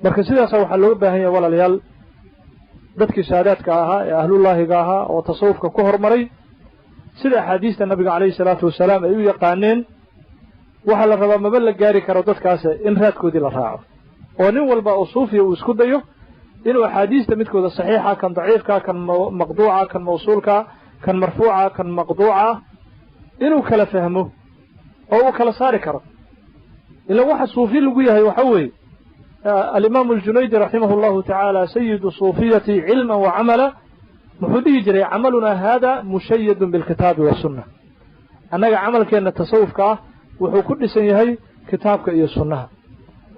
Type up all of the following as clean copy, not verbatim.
Marka sidaasa waxaa looga baahan yahay, walaalayaal, dadkii saadaadka ahaa ee ahlullaahiga ahaa oo tasawufka ku hormaray, sida axaadiista nabiga calayhi salaatu wasalaam ay u yaqaaneen, waxaa la rabaa, maba la gaari karo dadkaas, in raadkoodii la raaco oo nin walba oo suufiya uu isku dayo inuu axaadiista midkooda saxiixa, kan daciifka, kan maqduuca, kan mawsuulka, kan marfuuca, kan maqduuca, inuu kala fahmo oo uu kala saari karo. Ila waxa suufi lagu yahay waxa weeye, alimaamu aljunaydi raximahu allahu tacaala, sayidu suufiyati cilman wa camala, muxuu dhihi jiray? "Camalunaa haada mushayadun bilkitaabi wasunna." Annaga camalkeenna tasawufka ah wuxuu ku dhisan yahay kitaabka iyo sunnaha.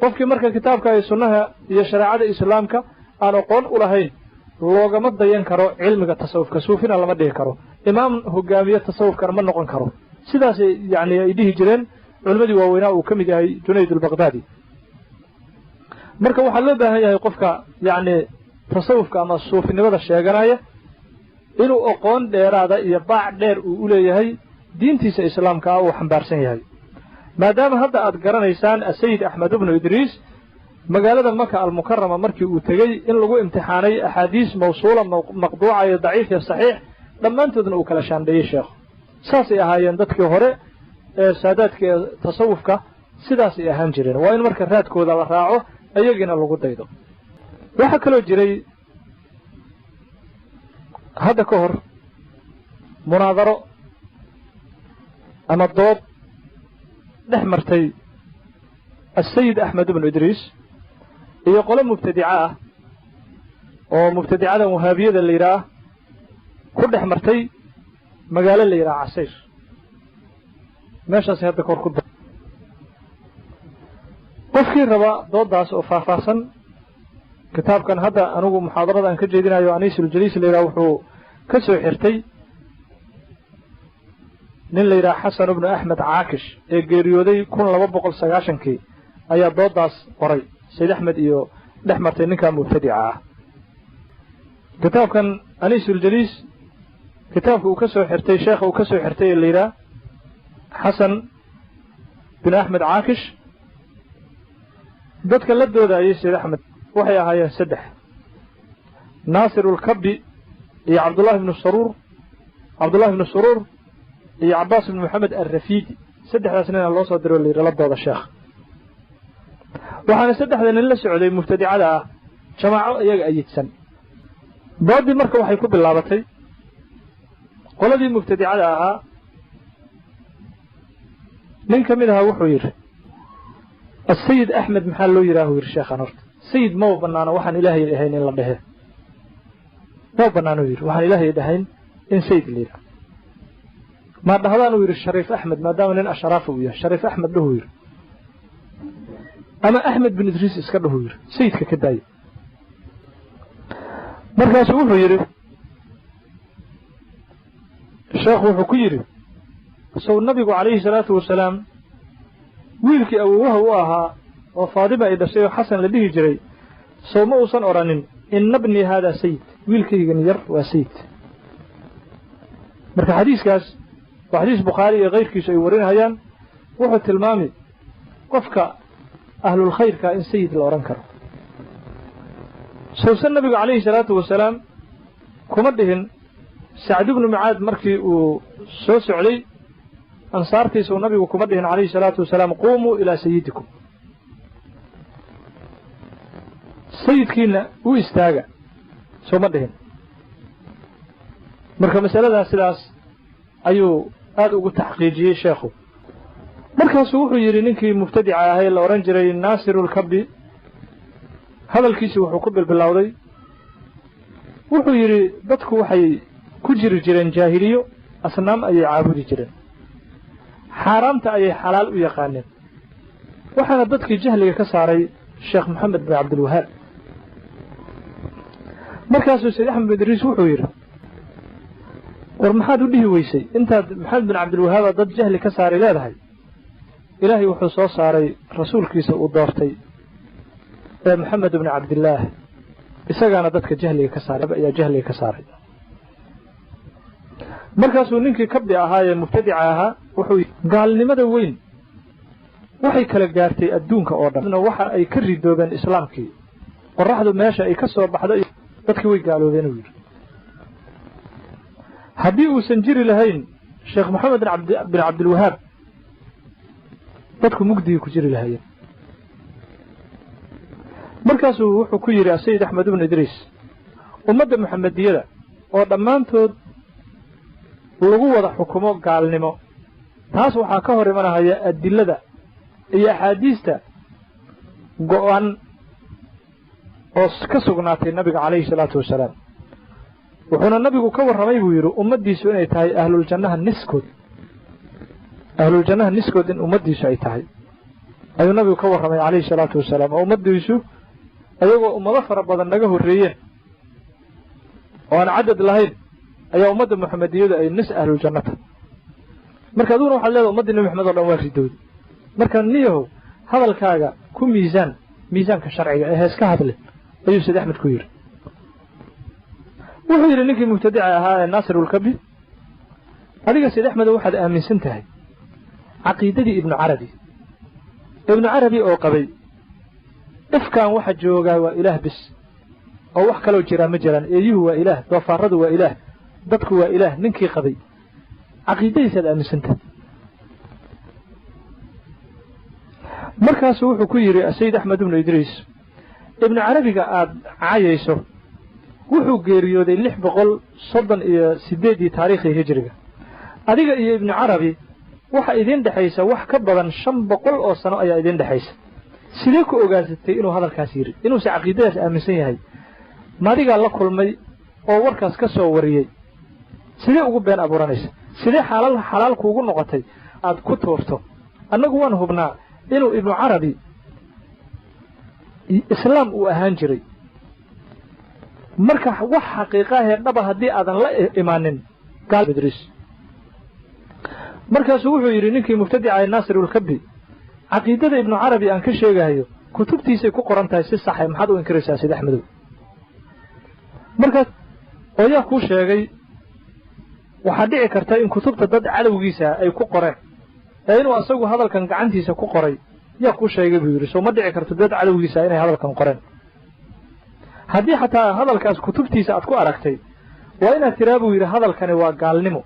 Qofkii marka kitaabka iyo sunnaha iyo shareecada islaamka aan aqoon u lahayn, loogama dayan karo cilmiga tasawufka, suufina lama dhihi karo, imaam hogaamiye tasawufkana ma noqon karo. Sidaasay yani ay dhihi jireen culimmadii waaweynaa uu ka mid yahay Junayd albaqdaadi. Marka waxaa loo baahan yahay qofka yacni tasawufka ama suufinimada sheeganaya inuu aqoon dheeraada iyo baac dheer uu u leeyahay diintiisa islaamka ah uu xambaarsan yahay, maadaama hadda aad garanaysaan asayid Axmed ibnu Idriis magaalada Maka almukarama markii uu tegey in lagu imtixaanay axaadiis mawsuula, maqduuca iyo daciif iyo saxiix, dhammaantoodna uu kala shaandheeyey sheekhu. Saasay ahaayeen dadkii hore ee saadaadka ee tasawufka, sidaasay ahaan jireen. Waa in marka raadkooda la raaco, iyagiina lagu daydo. Waxaa kaloo jiray hadda ka hor munaadaro ama dood dhex martay asayid Axmed ibnu Idriis iyo qolo mubtadica ah oo mubtadicadan wahaabiyada la yidhaah, ku dhex martay magaalo la yidhaha Casayr. Meeshaasay hadda kahor ku qofkii raba dooddaas oo faahfaahsan, kitaabkan hadda anigu muxaadarada aan ka jeedinayo, Aniisuljaliis la yidhaha, wuxuu ka soo xirtay nin la yidhaha Xasan ibnu Axmed Caakish ee geeriyooday 1290-kii ayaa dooddaas qoray, Sayd Axmed iyo dhex martay ninkaa mubtadica ah. Kitaabkan Aniisuljaliis, kitaabka uu ka soo xirtay, sheekha uu ka soo xirtay ee la yidhaha Xasan bin Axmed Caakish, dadka la doodayay Sayd Axmed waxay ahaayeen saddex: Naasir ulkabi iyo Cabdullahi ibnu Saruur, Cabdullahi ibnu Suruur iyo Cabbaas ibnu Maxamed alrafiidi. Saddexdaas nina loo soo diro la yidhi la dooda sheekh. Waxaana saddexda nin la socday mubtadicada ah jamaaco iyaga ayidsan. Doodii marka waxay ku bilaabatay, qoladii mubtadicada ahaa nin ka mid ahaa wuxuu yidhi: "Asayid Axmed maxaa loo yidhaah?" yidhi. "Sheekhaan horta sayid maba banaano, waxaan Ilaahay ahayn in la dhehe maba banaano," yidhi. "Waxaan Ilaahay dhahayn in sayid la yidhaah maa dhahdaan?" uu yidhi. "Shariif Axmed, maadaama nin ashraafa uu yahay, Shariif Axmed dhahuu," yidhi, "ama Axmed bin Idriis iska dhahuu," yidhi, "sayidka ka daaya." Markaasuu wuxuu yidhi sheekhu, wuxuu ku yidhi: "Sow nabigu calayhi salaatu wasalaam wiilkii awowaha u ahaa oo Faadima ay dhashay oo Xasan la dhihi jiray, sow ma uusan odhanin: 'Inna bnii haadaa sayid, wiilkaygan yar waa sayid'?" Marka xadiiskaas waa xadiis Bukhaari iyo kayrkiisu ay warinayaan. Wuxuu tilmaami qofka ahlulkhayrka in sayid la odhan karo. Sowse nabigu calayhi salaatu wasalaam kuma dhihin Sacd ibnu Mucaad markii uu soo socday ansaartiisa, uu nabigu kuma dhihin calayhi salaatu wasalaam: "Quumuu ilaa sayidikum, sayidkiina u istaaga"? Soo ma dhihin? Marka masaladaas sidaas ayuu aada ugu taxqiijiyey sheekhu. Markaasuu wuxuu yidhi ninkii mubtadica ahay la odhan jiray Naasirulkabi, hadalkiisi wuxuu ku bilbilowday, wuxuu yidhi: "Dadku waxay ku jiri jireen jaahiliyo, asnaam ayay caabudi jireen, xaaraamta ayay xalaal u yaqaaneen, waxaana dadkii jahliga ka saaray Sheekh Moxamed bin Cabdilwahaab." Markaasuu Sayd Axmed bin Idriis wuxuu yidhi: "War maxaad u dhihi weysay intaad Maxamed bin Cabdilwahaaba dad jahli ka saaray leedahay? Ilaahay wuxuu soo saaray rasuulkiisa uu doortay ee Moxamed ibni Cabdillaah, isagaana dadka jahliga ka saaray, ayaa jahliga ka saaray." Markaasuu ninkii kabdi ahaa ee mubtadica ahaa wuxuu: "Gaalnimada weyn waxay kala gaartay adduunka oo dhan, waxa ay ka ridoobeen islaamkii." Qoraxdu meesha ay ka soo baxdo dadkii way gaaloobeen, uu yidhi. Haddii uusan jiri lahayn Sheekh Moxamed bin Cabdilwahaab, dadku mugdigii ku jiri lahaayeen. Markaasuu wuxuu ku yidhi Asayid Axmed ibnu Idriis, ummadda Muxamediyada oo dhammaantood lagu wada xukumo gaalnimo, taas waxaa ka hor imanahaya adilada iyo axaadiista go'an oo ka sugnaatay nabiga calayhi salaatu wasalaam. Wuxuuna nabigu ka warramay, buu yidhi, ummaddiisu inay tahay ahluljannaha niskood, ahluljannaha niskood in ummaddiisu ay tahay ayuu nabigu ka warramay calayhi salaatu wasalaam. Oo ummaddiisu ayagoo ummado fara badan naga horreeyeen oo aan cadad lahayn ayaa ummadda Muxamediyadu ay nis ahluljanna tahay. Marka adiguna waxaad leedahay ummaddii Nebi Maxamed oo dhan waa ridowday. Marka niyahow, hadalkaaga ku miisaan miisaanka sharciga ee hees ka hadle, ayuu Sayd Axmed ku yidhi. Wuxuu yidhi ninkii mubtadica ahaa ee Naasir ulkabi, adiga Sayd Axmedo waxaad aaminsan tahay caqiidadii Ibnu Carabi, Ibnu Carabi oo qabay ifkaan waxa joogaa waa ilaah bis oo wax kaloo jiraa ma jiraan, eeyuhu waa ilaah, doofaaradu waa ilaah, dadku waa ilaah, ninkii qabay caqiidadiisaad aaminsan tahay. Markaasuu wuxuu ku yidhi Sayid Axmed ibnu Idriis, Ibnu Carabiga aad cayayso wuxuu geeriyooday 638-dii taariikhii hijriga. Adiga iyo Ibnu Carabi waxa idiin dhexaysa wax ka badan 500 oo sano ayaa idiin dhexaysa. Sidee ku ogaasatay inuu hadalkaas yidhi, inuuse caqiidadaas aaminsan yahay? Maadigaa la kulmay oo warkaas ka soo wariyey? Sidee ugu been abuuranaysa? Sidee xalaal xalaal kuugu noqotay aad ku tuurto? Annagu waan hubnaa inuu Ibnu Carabi islaam uu ahaan jiray. Marka wax xaqiiqahee dhaba haddii aadan la imaanin gaal Idriis. Markaasuu wuxuu yidhi ninkii mubtadica Naasir ulkabi, caqiidada Ibnu Carabi aan ka sheegahayo kutubtiisay ku qoran tahay si saxay, maxaad u inkiraysaa Sayd Axmedow? Markaas oo yaa kuu sheegay? Waxaa dhici karta in kutubta dad cadowgiisa ay ku qoreen ee inuu asagu hadalkan gacantiisa ku qoray yaa kuu sheegay, buu yidhi. Soo ma dhici karto dad cadowgiisa inay hadalkan qoreen? Haddii xataa hadalkaas kutubtiisa aad ku aragtay, waa inaad tiraa, buu yidhi, hadalkani waa gaalnimo,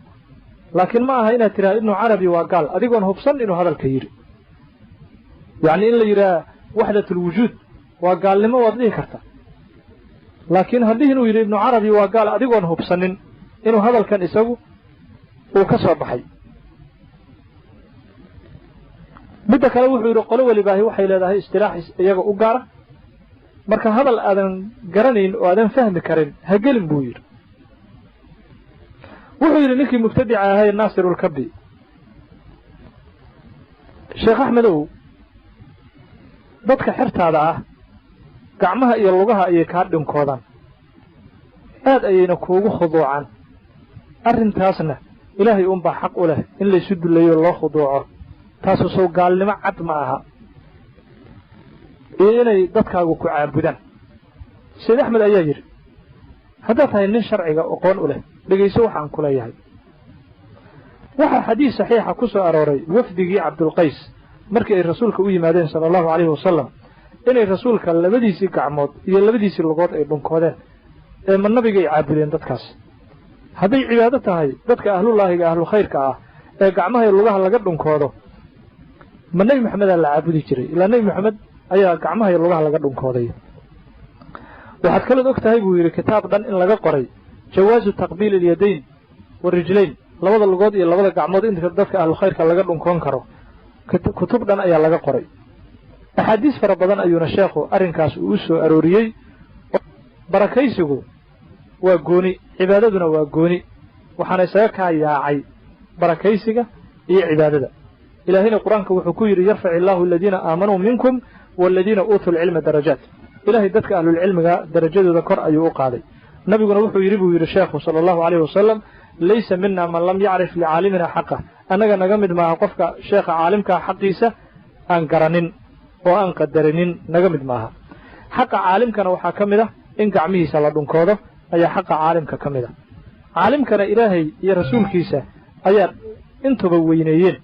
laakiin ma aha inaad tiraa Ibnu Carabi waa gaal adigoon hubsan inuu hadalka yidhi. Yacni in la yidhaha waxdatulwujuud waa gaalnimo waad dhihi kartaa, laakiin haddii inuu yidhi Ibnu Carabi waa gaal adigoon hubsanin inuu hadalkan isagu uu ka soo baxay. Midda kale wuxuu yidhi qolo welibaahi waxay leedahay istilaax iyaga u gaara, marka hadal aadan garanayn oo aadan fahmi karin ha gelin, buu yidhi. Wuxuu yidhi ninkii mubtadica ahay Naasir ulkabi, Sheekh Axmedow, dadka xertaada ah gacmaha iyo lugaha ayay kaa dhinkoodaan, aad ayayna kuugu khuduucaan. Arrintaasna ilaahay uunbaa xaq u leh in laysu duleeyo loo khuduuco. Taasu sow gaalnimo cad ma aha iyo inay dadkaagu ku caabudaan? Sayd Axmed ayaa yidhi, haddaad tahay nin sharciga aqoon u leh, dhegayso waxaan ku leeyahay. Waxaa xadiis saxiixa ku soo arooray wafdigii Cabdulqays markii ay rasuulka u yimaadeen sala allahu calayhi wasalam inay rasuulka labadiisii gacmood iyo labadiisii lugood ay dhunkoodeen. Ee ma nabigay caabudeen dadkaas? Hadday cibaado tahay dadka ahlullaahiga ahlukhayrka ah ee gacmaha iyo lugaha laga dhunkoodo, ma Nebi Maxamedaa la caabudi jiray? Ilaa Nebi Maxamed ayaa gacmaha iyo lugaha laga dhunkooday. Waxaad kalood og tahay, buu yidhi, kitaab dhan in laga qoray jawaasu taqbiili alyadayn warijlayn, labada lugood iyo labada gacmood inta dadka ahlukhayrka laga dhunkoon karo, kutub dhan ayaa laga qoray. Axaadiis fara badan ayuuna sheekhu arrinkaas uu u soo arooriyey. Barakaysigu waa gooni, cibaadaduna waa gooni. Waxaana isaga kaa yaacay barakaysiga iyo cibaadada. Ilaahayna Qur-aanka wuxuu ku yidhi, yarfac illaahu aladiina aamanuu minkum waaladiina uutuu lcilma darajaat. Ilaahay dadka ahlulcilmiga darajadooda kor ayuu u qaaday. Nabiguna wuxuu yidhi, buu yidhi sheekhu, sala allahu calayhi wasalam, laysa mina man lam yacrif licaalimina xaqah. Annaga naga mid maaha qofka sheekha caalimkaa xaqiisa aan garanin oo aan qadarinin, naga mid maaha. Xaqa caalimkana waxaa ka mid ah in gacmihiisa la dhunkoodo ayaa xaqa caalimka ka mid ah. Caalimkana Ilaahay iyo rasuulkiisa ayaa intuba weyneeyeen,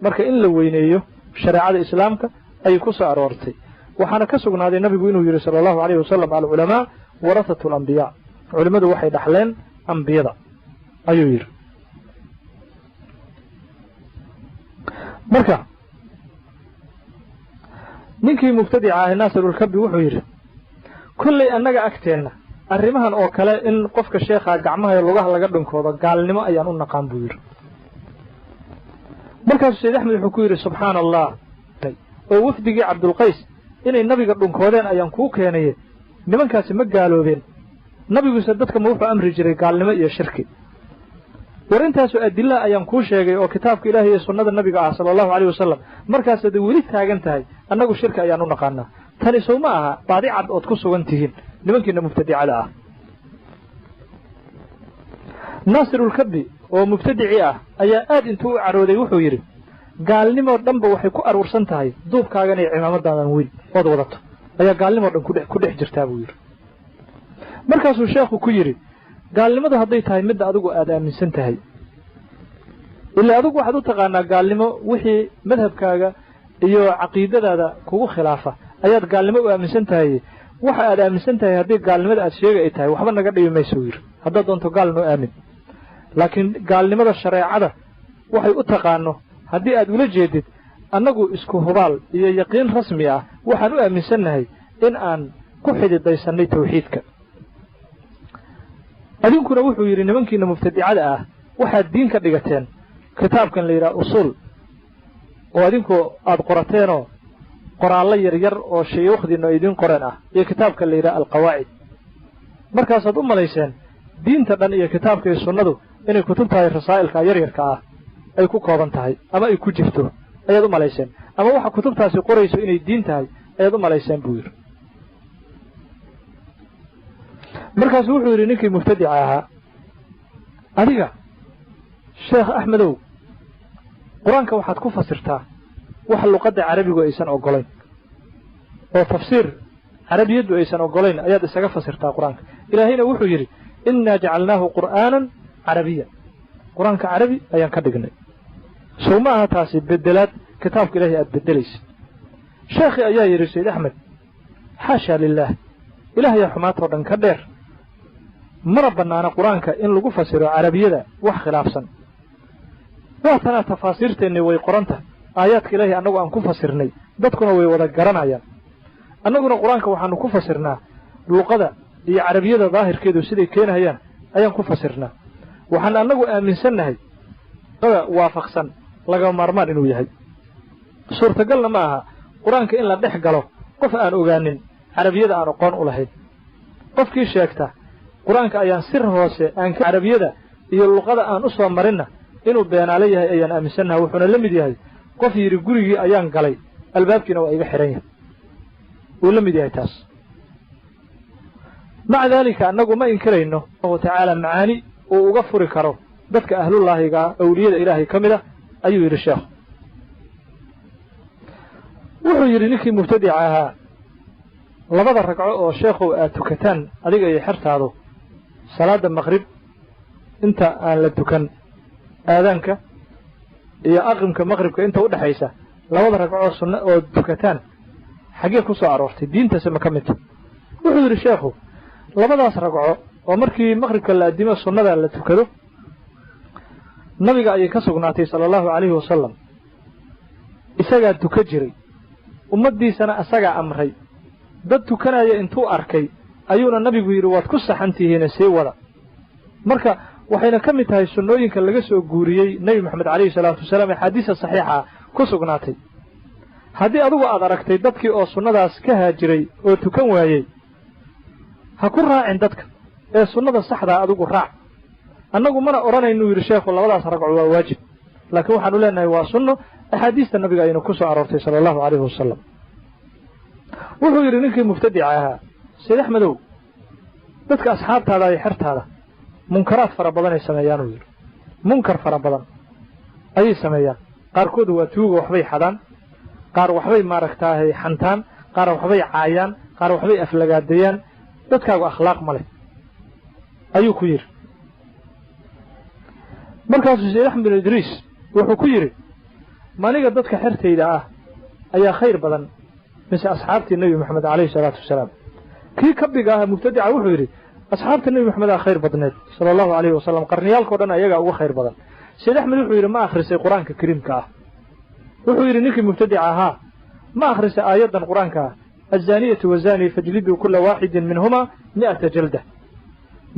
marka in la weyneeyo shareecada islaamka ayay ku soo aroortay. Waxaana ka sugnaaday nabigu inuu yidhi sala allahu calayhi wasalam, alculamaa warahatu alambiyaa, culimmadu waxay dhaxleen ambiyada ayuu yidhi. Marka ninkii mubtadica ahi Naasirulkabi wuxuu yidhi, kolley annaga agteenna arrimahan oo kale in qofka sheekhaa gacmaha iyo lugaha laga dhunkoodo gaalnimo ayaan u naqaan buu yidhi. Markaasuu Sayid Axmed wuxuu ku yidhi, subxaana allah, oo wafdigii Cabdulqays inay nabiga dhunkoodeen ayaan kuu keenaye, nimankaasi ma gaaloobeen? Nabiguse dadka ma wuxuu amri jiray gaalnimo iyo shirki? War intaasoo adilaa ayaan kuu sheegay oo kitaabka ilaahay iyo sunnada nabiga ah sala allahu calayh wasalam, markaasaad weli taagan tahay annagu shirki ayaan u naqaanaa. Tani sow ma aha baadi cad ood ku sugan tihiin nimankiina mubtadicada ah? Naasirulkabi oo mubtadici ah ayaa aad intuu u carooday wuxuu yidhi, gaalnimoo dhanba waxay ku aruursan tahay duubkaagan iyo cimaamadaadan weyn ood wadato ayaa gaalnimoo dhan ku dhex jirtaa buu yidhi. Markaasuu sheekhu ku yidhi, gaalnimadu hadday tahay midda adigu aad aaminsan tahay, ilaa adigu waxaad u taqaanaa gaalnimo wixii madhabkaaga iyo caqiidadaada kugu khilaafa ayaad gaalnimo u aaminsan tahay. Waxa aad aaminsan tahay haddii gaalnimada aad sheegay ay tahay, waxba naga dhibi mayso, yidhi, haddaad doonto gaal noo aamin. Laakiin gaalnimada shareecada waxay u taqaano haddii aad ula jeedid, annagu isku hubaal iyo yaqiin rasmi ah waxaan u aaminsannahay in aan ku xididaysannay tawxiidka. Adinkuna wuxuu yidhi, nimankiina mubtadicada ah waxaad diin ka dhigateen kitaabkan la yidhaha usuul oo adinku aad qorateenoo qoraallo yaryar oo shuyuukhdiinnu ay idiin qoreen ah, iyo kitaabka la yidhaha alqawaacid. Markaasaad u malayseen diinta dhan iyo kitaabka iyo sunnadu inay kutubtahay rasaa'ilka yaryarka ah ay ku kooban tahay ama ay ku jirto ayaad u malayseen, ama waxa kutubtaasi qorayso inay diin tahay ayaad u malayseen buu yidhi. Markaasuu wuxuu yidhi ninkii mubtadica ahaa, adiga Sheekh Axmedow, qur-aanka waxaad ku fasirtaa wax luqadda carabigu aysan oggolayn oo tafsiir carabiyaddu aysan oggolayn ayaad isaga fasirtaa qur-aanka. Ilaahayna wuxuu yidhi, innaa jacalnaahu qur'aanan carabiya, qur-aanka carabi ayaan ka dhignay. Sow ma aha taasi bedelaad kitaabka ilaahay aad bedelaysid? Sheekhii ayaa yidhi, Sayid Axmed, xaashaa lilaah, ilaahayaa xumaatoo dhan ka dheer, mana bannaana qur-aanka in lagu fasiro carabiyada wax khilaafsan. Waa tanaa tafaasiirteennii way qoranta, aayaadka ilaahay annagu aan ku fasirnay dadkuna way wada garanayaan. Annaguna qur-aanka waxaanu ku fasirnaa luqada iyo carabiyada daahirkeedu siday keenahayaan ayaan ku fasirnaa. Waxaan annagu aaminsannahay luqada waafaqsan lagama maarmaan inuu yahay. Suurtagalna ma aha qur-aanka in la dhex galo qof aan ogaanin carabiyada aan aqoon u lahayn. Qofkii sheegta qur-aanka ayaan sir hoose aan carabiyada iyo luqada aan u soo marinna inuu beenaale yahay ayaan aaminsannahay. Wuxuuna la mid yahay qof yidhi gurigii ayaan galay, albaabkiina waa iga xidhan yahay, wuu la mid yahay taas. Maca daalika annagu ma inkirayno allahu tacaala macaani uu uga furi karo dadka ahlullaahiga ah, awliyada ilaahay ka mid ah, ayuu yidhi sheekhu. Wuxuu yidhi ninkii mubtadica ahaa, labada ragco oo sheekhow aad tukataan adiga iyo xertaadu salaadda maqrib inta aan la tukan aadaanka iyo aqimka maqribka inta u dhexaysa, labada ragco oo sunno oo tukataan xaggee ku soo aroortay? Diintase ma ka midta? Wuxuu yidhi sheekhu, labadaas ragco oo markii maqribka la addimo sunnada la tukado nabiga ayay ka sugnaatay sala allahu calayhi wasalam, isagaa tuka jiray, ummaddiisana asagaa amray. Dad tukanaya intuu arkay ayuuna nabigu yidhi, waad ku saxan tihiine sii wada. Marka waxayna ka mid tahay sunnooyinka laga soo guuriyey nebi Moxamed calayhi salaatu wasalaam ee axaadiista saxiixa ku sugnaatay. Haddii adigu aad aragtay dadkii oo sunnadaas ka haajiray oo tukan waayey, ha ku raacin dadka ee sunnada saxdaa adigu raac. Annagu mana odhanaynuu yidhi sheekhu labadaas ragco waa waajib, laakiin waxaanu leenahay waa sunno, axaadiista nabiga ayna ku soo aroortay sala allahu calayhi wasalam. Wuxuu yidhi ninkii mubtadica ahaa, Sayid Axmedow, dadka asxaabtaada iyo xertaada munkaraad fara badanay sameeyaanuu yidhi, munkar fara badan ayay sameeyaan. Qaarkood waa tuuga, waxbay xadaan, qaar waxbay maaragtaahay xantaan, qaar waxbay caayaan, qaar waxbay aflagaadeeyaan, dadkaagu akhlaaq ma leh ayuu ku yidhi. Markaasuu Sayid Axmed bin Idriis wuxuu ku yidhi, maniga dadka xertayda ah ayaa khayr badan Mise asxaabtii Nebi Moxamed calayhi salaatu wasalaam? Kii kabiga ahaa mubtadica wuxuu yidhi asxaabta Nebi Moxamed aa khayr badneed sala allahu calayhi wasalam, qarniyaalkao dhan ayagaa uga khayr badan. Sayid Axmed wuxuu yidhi ma akhrisay qur-aanka kariimka ah? Wuxuu yidhi ninkii mubtadica ahaa ma akhrisay aayaddan qur-aanka ah, azaaniyatu wazaani fajliduu kula waaxidin minhuma 100 jalda,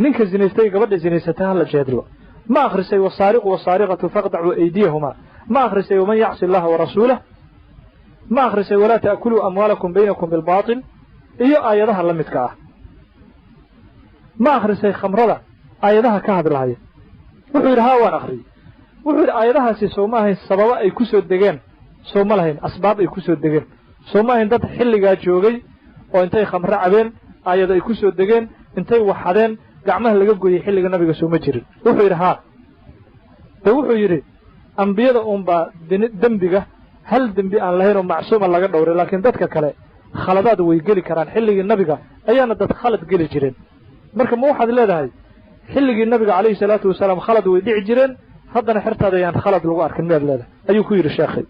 ninka zinaystay gabadha zinaysata ha la jeedlo? Ma akhrisay wasaariqu wasaariqatu faqdacuu aydiyahuma? Ma akhrisay waman yacsi allaha warasuulah? Ma akhrisay walaa ta'kuluu amwaalakum baynakum bilbaatil iyo aayadaha la midka ah? Ma akhrisay khamrada aayadaha ka hadlahaya? Wuxuu yidhi haa, waan akhriyey. Wuxuu yidhi aayadahaasi soo ma ahayn sababo ay ku soo degeen? Soo ma lahayn asbaab ay ku soo degeen? Soo ma ahayn dad xilligaa joogay oo intay khamro cabeen aayado ay ku soo degeen, intay waxadeen gacmaha laga goyey xilliga nabiga? Soo ma jirin? Wuxuu yidhi haa. De wuxuu yidhi ambiyada uunbaa dembiga hal dembi aan lahayn oo macsuuma laga dhowray, laakiin dadka kale khaladaad way geli karaan. Xilligii nabiga ayaana dad khalad geli jireen. Marka ma waxaad leedahay xilligii nabiga calayhi salaatu wasalaam khalad way dhici jireen, haddana xertaada ayaan khalad lagu arkin miyaad leedahay? Ayuu ku yidhi sheekhay.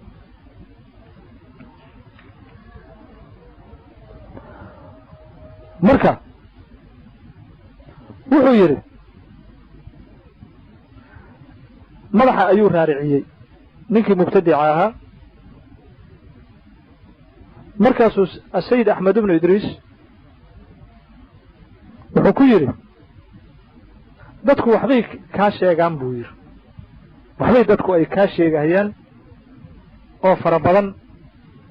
Marka wuxuu yidhi madaxa ayuu raariciyey ninkii mubtadica ahaa. Markaasuu asayid Axmed ibnu Idriis wuxuu ku yidhi dadku waxbay kaa sheegaan buu yidhi, waxbay dadku ay kaa sheegahayaan oo fara badan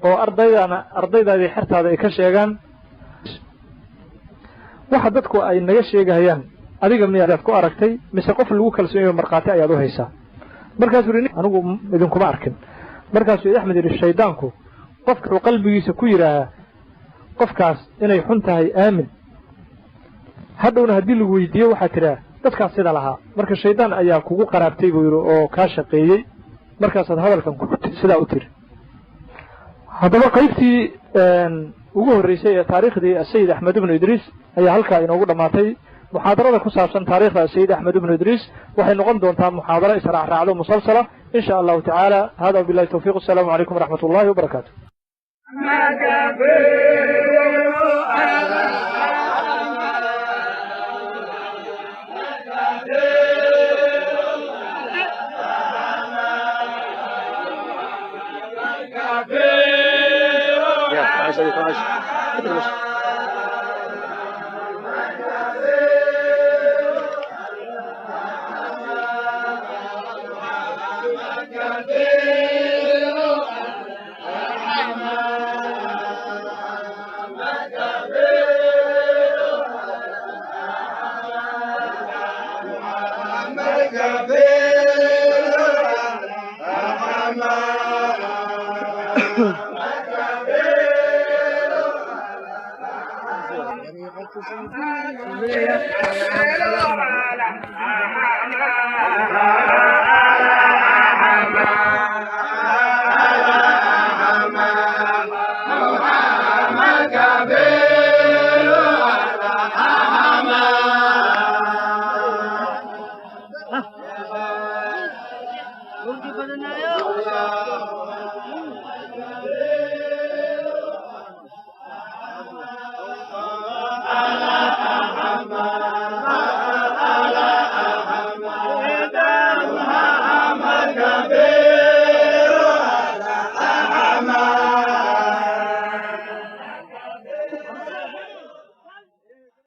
oo ardaydaana ardaydaadii xertaada ay ka sheegaan. Waxa dadku ay naga sheegahayaan adiga miyaad ku aragtay mise qof lagu kalsoon yaho markhaati ayaad u haysaa? Markaasuu yidhi anigu idinkuma arkin. Markaasuu Axmed yidhi shaydaanku qofka wuxuu qalbigiisa ku yidhaahaa qofkaas inay xun tahay aamin, hadhowna haddii lagu weydiiyo waxaa tidhaha dadkaas sida lahaa. Marka shaydaan ayaa kugu qaraabtay buu yidhi oo kaa shaqeeyey, markaasaad hadalkan sidaa u tiri. Haddaba qaybtii ugu horreysay ee taariikhdii asayid Axmed ibnu Idriis ayaa halkaa inoogu dhammaatay. Muxaadarada ku saabsan taariikhda asayid Axmed ibnu Idriis waxay noqon doontaa muxaadaro israacraacdo musalsala in sha allahu tacaala. Hada wabillahi tawfiq, assalaamu calaykum waraxmat ullahi wabarakaatu. يا عايز عايز عايز.